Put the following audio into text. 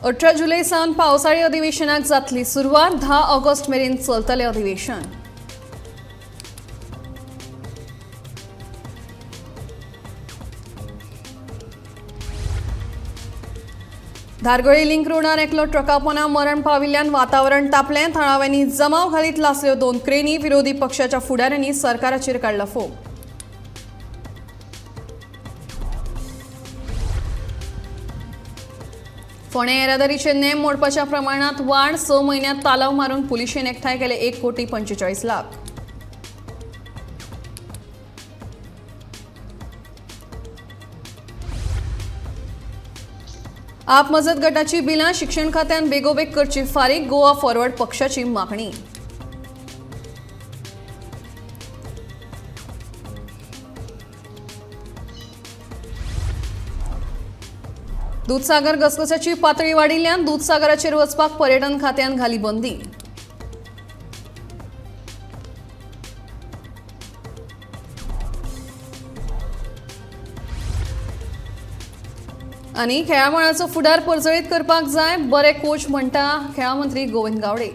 18 जुलय सावन पावसाळी अधिवेशनाक जातली सुरवात. 10 ऑगस्ट मेरेन चलतलें अधिवेशन. धारगळी लिंक रोडार एकलो ट्रका मरण पाविल्ल्यान वातावरण तापलें. थळाव्यांनी जमाव घालीत लासल्यो 2 क्रेनी. विरोधी पक्षाच्या फुडाऱ्यांनी सरकाराचेर काडला फोग. फोंडें येरादारीचे नेम मोडपाच्या प्रमाणात वाड. 6 म्हयन्यांत तालाव मारून पुलिशेन एकठांय केले 1 कोटी 45 लाख. आप मजत गटाची बिलां शिक्षण खात्यान बेगोबेग करची फारीक. गोवा फॉरवर्ड पक्षाची मागणी. दूधसागर घसघश्याची पातळी वाडिल्ल्यान दूधसागराचेर वचपाक पर्यटन खात्यान घाली बंदी. आनी खेळामळाचो फुडार परजळीत करपाक जाय, बरे कोच म्हणटा खेळां मंत्री गोविंद गावडे.